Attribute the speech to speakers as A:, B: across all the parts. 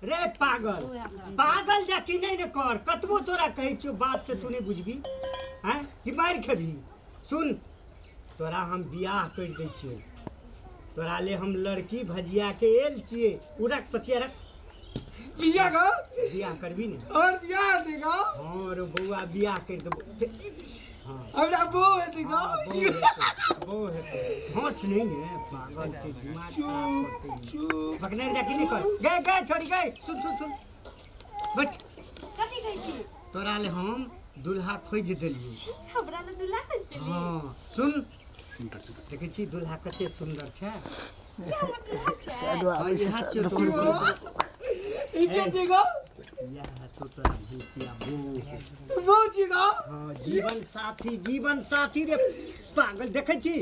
A: रे पागल पागल जा कि नहीं ने कर कतबो तोरा कहै छियो बात से तू नहीं बुझबी हैं कि मारि खेबी। सुन तोरा हम बियाह कर दै छियो, तोरा ले हम लड़की भजिया के एल छिए। उ रख पथिया रख।
B: बियाह गो
A: बियाह करबी ने
B: और बियाह देगा।
A: हां रे बौआ बियाह कर देबो। हां
B: हमरा बो हेतै गो
A: बो हेतै। हंस नहीं ने पागल के दिमाग खराब करते। चुप पकने जा कि नहीं कर गए गए छोड़ी गए। सुन सुन सुन बैठ।
C: कथि कहै छी?
A: तोरा ले हम दुल्हा खोज देलियै।
C: हमरा ले दुल्हा खोज देलियै?
A: हां सुन देखै छी दुल्हा कते सुंदर छै।
C: ये हमर दुल्हा छै।
B: ई के छी गो?
A: यह तो तोरा भैंसिया बो
B: बो छी गो।
A: हां जीवन साथी जीवन साथी रे पागल। देखै छी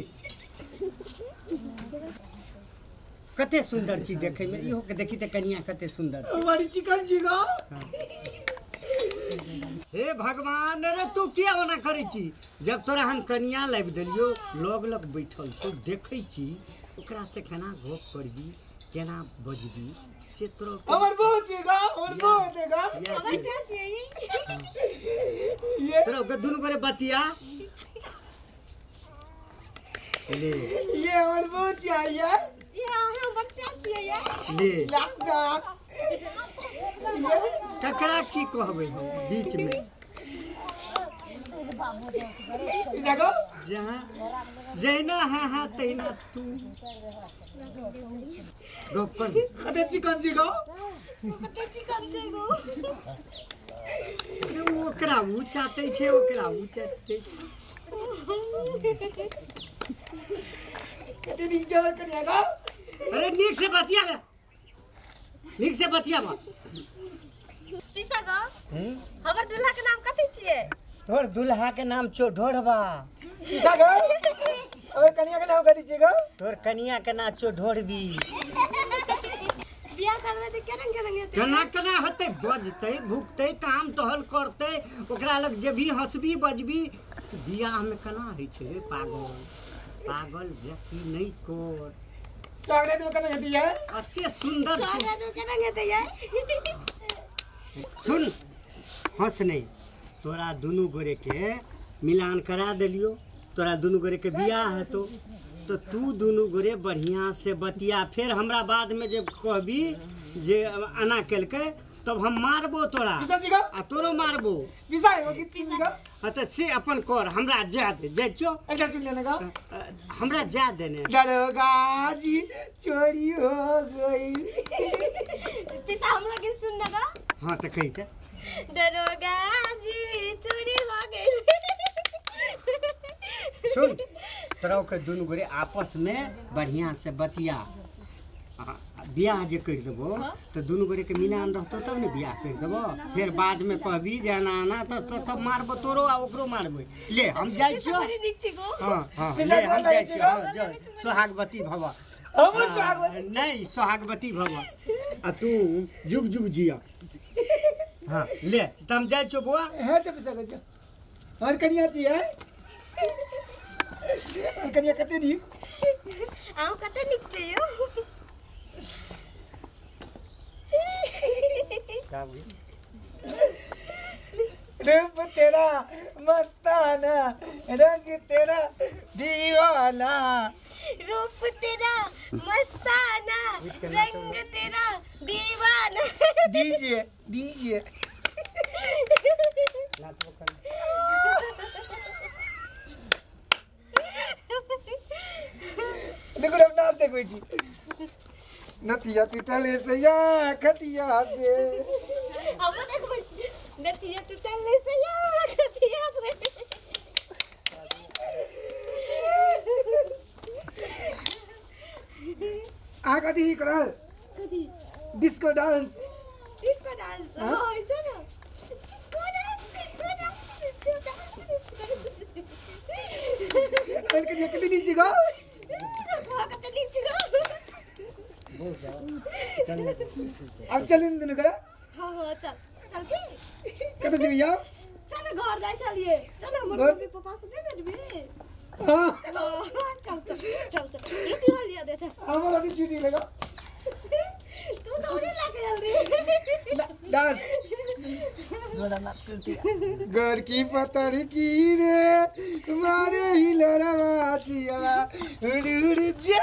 A: कते सुंदर छी देखै में। इहो के देखी त कनिया कते सुंदर छै।
B: बड़ी चिकन छी गो।
A: हे भगवान रे तू किया मना करै छी? जब तोरा हम कनिया लाबि देलियो लग लग बैठल तू देखै छी ओकरा से केना गप करबी केना बजबी से तोरा
B: हमर बो छी गो। हमर बो हेतै गो।
C: हमर चाची
B: ये
A: तोरा के दुनू करे बतिया ले।
B: ये हमर बो छी ये
C: ये हमर चाची ये
A: ले
B: लगदा
A: ककरा की कहबै हम बीच में
B: जगो
A: जहाँ जहिना हाँ हाँ तहिना तू गप कर।
B: कते चिकन छी गो?
C: कते चिकन छै गो?
A: ओकरा उ चाटै छै ओकरा उ चाटै छै।
B: कते नीक छै कनिया गो।
A: अरे नीक से बतिया ले, नीक से बतिया मत।
C: पीसा गो हमर दुल्हा के नाम कथि छियै?
A: तोर दुल्हा के नाम छौ ढोढ़बा।
B: पीसा गो और कनिया के नाम कथि छियै गो?
A: तोर कनिया के नाम छौ ढोढ़बी।
C: बियाह करबै त केना केना हेतै?
A: केना केना हेतै? बजतै भुकतै काम टहल करतै ओकरा लग जेबी हंसबी बजबी। बियाह में केना होइ छै रे पागल? पागल व्यक्ति नहीं कर।
B: स्वागत में केना हेतै ये?
A: अते सुंदर
C: स्वागत में केना हेतै ये?
A: सुन हंस नहीं तोरा दुनू गोरे के मिलान करा देलियो, तोरा दुनू गोरे के बियाह हेतो तो तू दुनू गोरे बढ़िया से बतिया। फिर हमरा बाद में जब कहबी जे एना केलकै तब हम मारबो तोरा आ तोरो मारबो। हाँ तो से अपन कर हमरा जा दे। जाइ छियो हमरा जा देने।
B: दरोगा जी चोरी हो गई।
C: पीसा हमरा के सुन ना गा।
A: हाँ तो कही ते
C: दरोगा जी चोरी हो गई।
A: सुन तोरा के दुनू गोरे आपस में बढ़िया से बतिया। बियाह जे कर देबो तो दुनू गोरे के मिलान रहतो तब ने बियाह कर देबो। फिर बाद में कहबी जे एना एना तब मारबो तोरो आ ओकरो मारबो। ले हम जाइ छियो। हां हां ले हम जाइ छियो। हां सोहागवती भव।
B: हमहु सोहागवती
A: नहीं सोहागवती भव आ तू जुग जुग जिया। हां ले त हम जाइ छियो बुआ।
B: हे त पैसा गो हमर कनिया छी है। हमर कनिया कते नीक।
C: अहूँ कते नीक छै यौ।
B: रूप तेरा मस्ताना रंग तेरा दीवाना।
C: रूप तेरा मस्ताना रंग तेरा दीवाना।
B: डीजे डीजे देखो हम नाच देखबै छी। नथिया टूटल सैया खटिया पे।
C: हम देखबै छी नथिया टूटल सैया खटिया पे।
B: आ कथी करल?
C: कथी?
B: Disco dance.
C: Disco dance हां छै ना। Disco dance disco dance disco dance disco dance.
B: कल के कथी नीच गो?
C: हां कथी नीच गो?
B: अब चलिन दुनू करा।
C: हां हां चल चल के
B: कत जेबी यौ?
C: चल घर जाय चलिए। चल हमर मम्मी पापा से नहीं भेटबी।
B: हां
C: चल चल चल चल रोटी लिया दे।
B: हमर अभी चीटी लगा।
C: तू तू थोड़ी लगे रे।
B: डांस जोड़ा नाच कर दिया। घर की पतर की रे मारे ही लड़वा चिया उड़ उड़ जा।